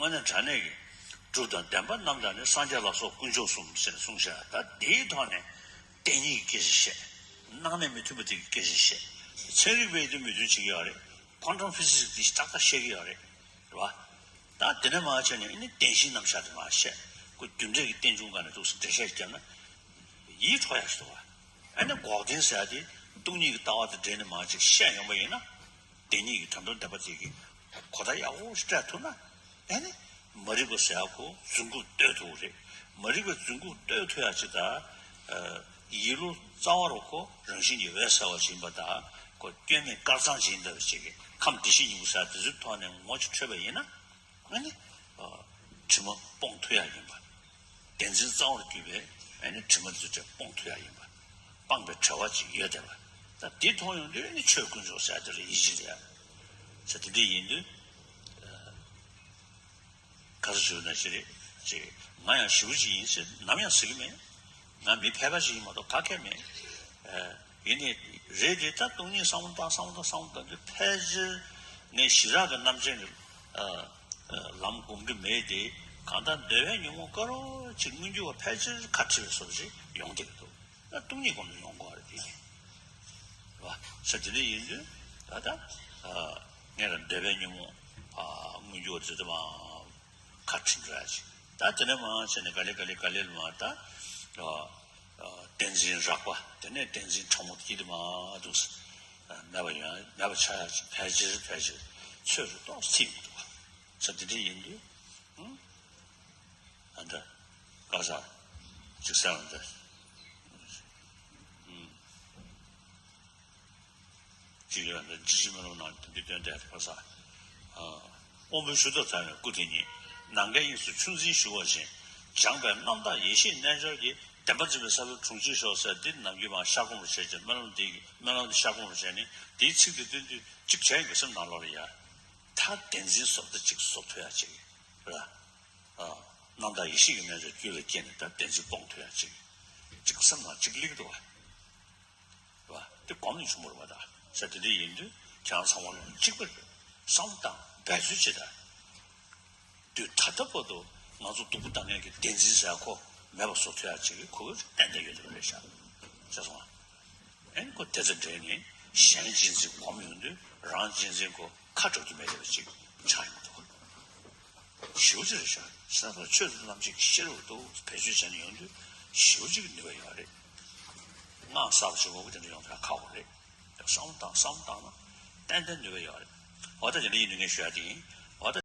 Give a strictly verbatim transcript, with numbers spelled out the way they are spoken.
དངོས་གནས་དྲང་གནས་ཀྱི་སྒྲུབ་དང་བདེན་པ་རྣམ་དག་ནི། སངས་རྒྱས་ལ་སོགས་དཀོན་མཆོག་གསུམ་ཟེར་གསུངས་ཤག་ད་དེའི་ཐོག་ནས་བདེན་གཉིས་ཀྱི་སྐད་ཆ་བཤད། སྣང་གནས་མི་མཐུན་པ་དེ་གི་སྐད་ཆ་བཤད། ཚན་རིག་པས་དེ་མོས་མཐུན་བྱེད་ཀྱི་ཡོད་རེད། ཁོང་ཁྲོམ་ཕི་སི་ཀི་དེ་ཏག་ཏག་བཤད་ཀྱི་ཡོད་རེད། རེད་བ། ད་དེ་ནས་མར་བྱས་ནས་ཨ་ནི་བདེན་བཞིའི་རྣམ་གཞག་དེ་མར་བཤད། ཁོ་རྒྱུ་འབྲས་ཀྱི་རྟེན་འབྱུང་སྒང་ནས་འདུག་སེ་འགྲེལ་བཤད་བརྒྱབ་ན། ཡིད་འཕྲོག་ཡག་ཞིག་འདུག་བ། ཨ་ནི་འགོག་བདེན་ཟེར་ཡ་དེ་སྟོང་ཉིད་ཀྱི་ལྟ་བ་དང་འབྲེལ་ནས་མར་ཅིག་བཤད་ཡོང་པ་ཡིན་ན། བདེན་གཉིས་ཀྱི་དོན་དམ་བདེན་པ་དེ་གི་གོ་བརྡ་ཡག་པོ་ཞིག་སྤྲད་ཐུབ་ན། ཨ་ནི་མ་རིག་པ་ཟེར་ཡ་ཁོ་རྫུན་རྐུབ་བརྟོལ་ཐུབ་ཀྱི་རེད། མ་རིག་པའི་རྫུན་རྐུབ་བརྟོལ་ཐུབ་ཡ་ཅིག་དང་། ཡིད་བློ་རྩ་བ་རུ་ཁོ་རང་བཞིན་གྱིས་འོད་གསལ་བ་ཞིག་ཡིན་པ་དང་། ཁོ་སྐྱོན་མེད་དཀར་གཙང་ཞིག་ཡིན་པ་ཅིག་གི་ཁམས་བདེ་གཤེགས་སྙིང་པོ་ཟེར་ཡ་དེ་ཚོའི་ཐོག་ནས་ངོ་ཅིག་འཕྲོད་པ་ཡིན་ན། ཨ་ནི། ཨ། དྲི་མ་སྤོང་ཐུབ་ཡ་ཡིན་པ། བདེན་འཛིན་གཙང་བོར་གྱུར་པས་ཨ་ནི་དྲི་མ་འདི་ཚོ་སྤོང་ཐུབ་ཡ་ཡིན་པ། སྤངས་པའི་བྲལ་བ་ཅིག་ཡོད་བསྡད་པ། ད་འདི་མཐོང་ཡོང་དུས་ཨ་ནི་ཆོས་དཀོན་མཆོག་ཟེར་ཡ་དེ་ལ་ཡིད་ཆེས་རེད་ཡ། ཟེར་དེ་འདྲ་ཡིན་དུས། ཨ། ག་ཚོད་ཞུ་ན་ཞིག་རེད་ཅེས། ང་ཡང་ཞེ་པོ་ཅིག་ཡིན་ཟེར་ནམ་ཡང་ཟེར་གྱི་མེད། ང་མི་ཕལ་པ་ཞིག་ཡིན་མ་གཏོགས་ག་གེ་མེད། ཨ། ཡིན་ནའི་རེད་དེ། ད་སྟོང་ཉིད་བསམ་བློ་བཏང་བསམ་བློ་བཏང་བསམ་བློ་བཏང་དུས་ཕལ་ཆེར་ངས་ཞི་རགས་ཀྱི་རྣམ་ཅན་གྱི། ཨ། ཨ། ལམ་སྒོམ་གྱི་མེད་དེ། གང་ལྟར་འདོད་པའི་ཉོན་མོངས་དཀར་པོ་ཅིག་མངོན་གྱུར་བ་ཕལ་ཆེར་ཁ་བྲལ་བའི་བཟོ་ཞིག་ཡོང་བསྡད་ཀྱི་འདུག་ད་སྟོང་ཉིད་སྒོམ་ནས་ཡོང་དགོས་རེད་དེ། རེད་བ། ས་དེ་འདྲ་ཡིན་དུས་ད་ལྟ། ཨ། ངས་ལ་འདོད་པའི་ཉོན་མོངས། ཨ། མངོན་གྱུར་བ་དེ་ཚོ་མར་ཁ་བྲལ་འགྲོ་ཡ་ཅིག་ད་དེ་ནས་མར་བྱས་ནས་ག་ལེ་ག་ལེ་ག་ལེ་ལ་མར་ད། ཨ། ཨ། བདེན་འཛིན་རགས་པ། དེ་ནས་བདེན་འཛིན་ཕྲ་མོ་དེ་དེ་མར་འདུག་སེ། ཨ། མེད་པ་ཡོང་ཡ། མེད་པ་ཆགས་ཡ་ཅིག་ཕལ་ཆེར་ཕལ་ཆེར་ཚོད་རུ་ཏོག་ཙམ་མི་འདུག་བ། ས་དེ་འདྲ་ཡིན་དུས། ཨང་། ཨ། འདྲ། ག་ས། ཅིག་ས་ལ་འདྲ། ཨང་། ཅིག་ཡོད་ན་འཇིགས་བྱེད་སྨོན་ལམ་ནང་དེ་འདྲ་སྟོན་བསྡད་པ་ས། ཨ། དབང་པོའི་ཤུགས་རྟོག་དང་ནི་སྐུ་དེ་ཉིད། ནམ་མཁའི་དབྱིངས་སུ་ཆུ་འཛིན་ཞུ་བ་བཞིན། སྦྱངས་པས་རྣམ་དག་ཡེ་ཤེས་རྣལ་འབྱོར་གྱི། བདེན་པ་འཛིན་པའི་ས་བོན་དྲུངས་འཁྱིལ་ཤོག་ཟེར་འདི་ནམ་རྒྱུན་མར་ཤར་སྒོམ་རུ་བྱས་ཀྱི་སྨོན་ལམ་འདི་གི་སྨོན་ལམ་འདི་ཤར་སྒོམ་རུ་བྱས་ནས་འདིའི་ཚིག་དེ་སྟོན་དུས་གཅིག་བྱས་ཀྱི་སེམས་ནང་ལོགས་ལ་ཡ། ད་བདེན་འཛིན་བཟོ་ལྟ་གཅིག་བཟོ་ཐུབ་ཡ་གཅིག་རེད། ཨ། རྣམ་དག་ཡེ་ཤེས་ཀྱི་རྣལ་འབྱོར་རྒྱུད་ལ་སྐྱེས་ནས་ད་བདེན་འཛིན་སྤོང་ཐུབ་ཡ་གཅིག་གཅིག་སེམས་ནང་གཅིག་སླེབས་འདུག་བ། བ། དེ་སྒོམ་ནས་བྱུང་བ་རེད་བ། ད་ས་དེ་འདྲ་ཡིན་དུས་ཁྱེད་རང་ཚང་མ་ལ་གཅིག་པ་རེད། བསམ་བློ་བཏང་འབད་རྩོལ་བྱེད་ད། དུས་ད་ལྟ་བར་དུ་ང་ཚོ་སྡུག་པོ་བཏང་མཁན་གྱི་བདེན་འཛིན་ཟེར་ཁོ་མེད་པ་བཟོ་ཐུབ་ཡ་ཅིག་གི་ཁོ་གི་ཏན་ཏན་ཡོད་པ་རེད་ཤག་ཤེས་སོང་ཨ། ཨེ་ཁོ་དེ་ཚོ་འདྲེས་ནས་གཞན་གཅེས་འཛིན་སྒོམ་ཡོང་དུས་རང་གཅེས་འཛིན་ཁོ་ཁ་འགྲོ་རྒྱུ་མེད་པ་ཅིག་ཆགས་ཡོང་གི་འདུག་ཞེ་པོ་ཅིག་རེད་ཤག་ཤེས་སོང་། ཆོས་དང་རྣམ་འབྱེད་ཀྱི་ཤེས་རབ་ཏུ་བེད་སྤྱོད་བྱས་ནས་ཡོང་དུས་ཞེ་པོ་ཅིག་གི་ནུས་པ་ཡོད་རེད། སྔགས་གསར་པ་ཞིག་མང་པོ་དེ་འདྲ་ཡོང་དུས་ཁག་པོ་རེད། བསམ་བློ་བཏང་བསམ་བློ་བཏང་ན་ཏན་ཏན་ནུས་པ་ཡོད་རེད། འོ་ད་དེ་འདྲ་ཡིན་དུས་ངས་ཞུ་ཡ་དེ་ཡིན། འོ་ད།